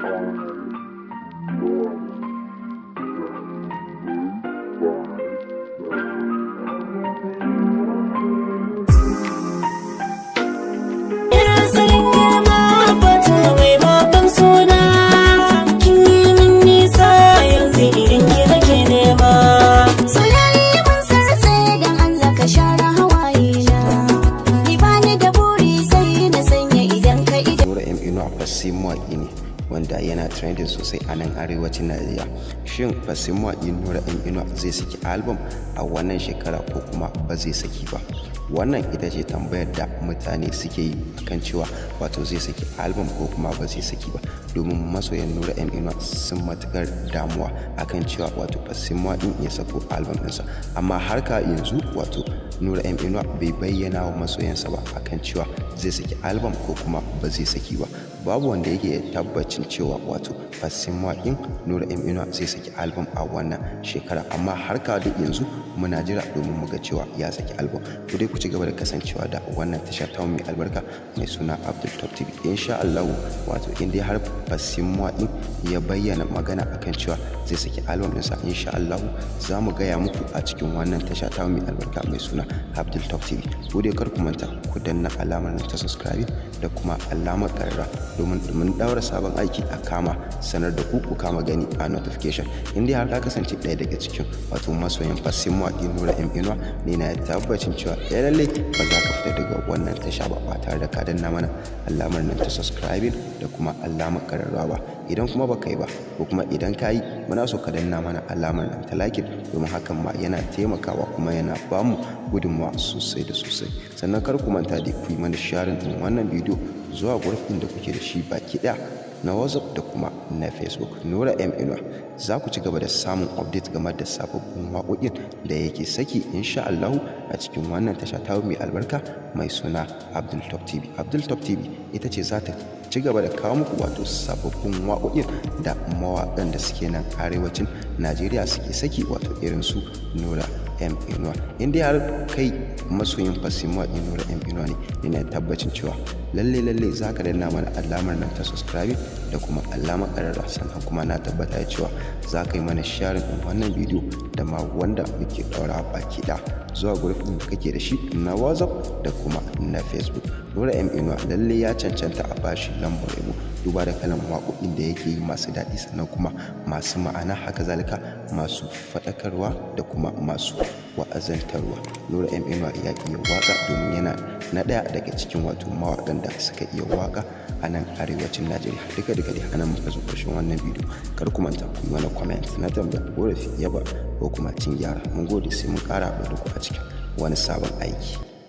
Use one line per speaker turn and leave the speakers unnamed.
5, 4, 3, 5,
Asalin girma fata mai bakon suna, kin yi min nisa, yanzu irin ki nake nema.
Soyayya mun sarse, dan Allah ka share hawayena. Ni bani da buri sai na sanya idan ka idan.
Nura M Inuwa fasihin mawaƙi ne wanda yana trending sosai a nan arewacin Najeriya. Shin fasihin mawaƙi Nura M Inuwa zai saki album a wannan shekara ko kuma ba zai saki ba? Wannan ita ce tambayar da mutane suke yi kan cewa wato zai saki album ko kuma ba zai saki ba. Domin masoyan Nura M Inuwa sun matukar damuwa akan cewa wato fasihin mawaƙin ya sako album ɗinsa. Amma har ka yanzu wato Nura M Inuwa bai bayyana wa masoyansa ba akan cewa zai saki album ko kuma ba zai saki ba. Babu wanda yake tabbacin cewa wato fasihin mawaƙin Nura M Inuwa zai saki album a wannan shekara, amma har ka duk yanzu muna jira domin mu ga cewa ya saki album. Ku dai ku ci gaba da kasancewa da wannan tasha ta mai albarka mai suna Abdul Top TV. Insha Allah wato in dai har fasihin mawaƙin ya bayyana magana akan cewa zai saki album ɗinsa, insha Allah za mu gaya muku a cikin wannan tasha ta mai albarka mai suna Abdul Top TV. Ku dai kar ku manta ku danna alamar nan ta subscribe da kuma alamar ƙararra domin daura sabon aiki a kama sanar da ku, ku kama gani a notification. In dai har ka kasance ɗaya daga cikin wato masoyan fasihin mawaƙi Nura M Inuwa ne, na tabbacin cewa ya lalle ba za ka fita daga wannan tasha ba ba tare da ka danna mana alamar nan ta subscribing da kuma alamar ƙararrawa ba. Idan kuma baka yi ba, ko kuma idan ka yi, muna so ka danna mana alamar nan ta like, domin hakan ma yana taimakawa kuma yana bamu gudunmawa sosai da sosai. Sannan kar ku manta da ku yi mana sharing ɗin wannan bidiyo zuwa group ɗin da kuke da shi baki ɗaya na WhatsApp da kuma na Facebook. Nura M Inuwa za ku ci gaba da samun update game da sababbin waƙoƙin da yake saki insha Allahu a cikin wannan tasha ta mai albarka mai suna Abdul Top TV. Abdul Top TV ita ce za ta ci gaba da kawo muku wato sababbin waƙoƙin da mawaƙan da suke nan arewacin Najeriya suke saki, wato irin su Nura M Inuwa. In dai har kai masoyin fasihin mawaƙi Nura M Inuwa ne, ina tabbacin cewa lalle lalle za ka danna mana alamar nan ta subscribe da kuma alamar ƙararra. Sannan kuma na tabbata cewa za ka yi mana sharing ɗin wannan bidiyo da ma wanda muke ɗaura baki ɗaya zuwa group ɗin da kake da shi na WhatsApp da kuma na Facebook. Nura M Inuwa lalle ya cancanta a bashi lambar yabo, duba da kalan waƙoƙin da yake yi masu daɗi, sannan kuma masu ma'ana, haka zalika masu faɗakarwa da kuma masu wa'azantarwa. Nura M Inuwa ya iya waƙa, domin yana na ɗaya daga cikin wato mawaƙan da suka iya waƙa a nan arewacin Najeriya. Duka duka dai anan muka zo ƙarshen wannan bidiyo. Kar ku manta ku yi mana comment na tambaya, ƙorafi, yaba ko kuma cin gyara. Mun gode, sai mun ƙara haɗuwa da ku a cikin wani sabon aiki.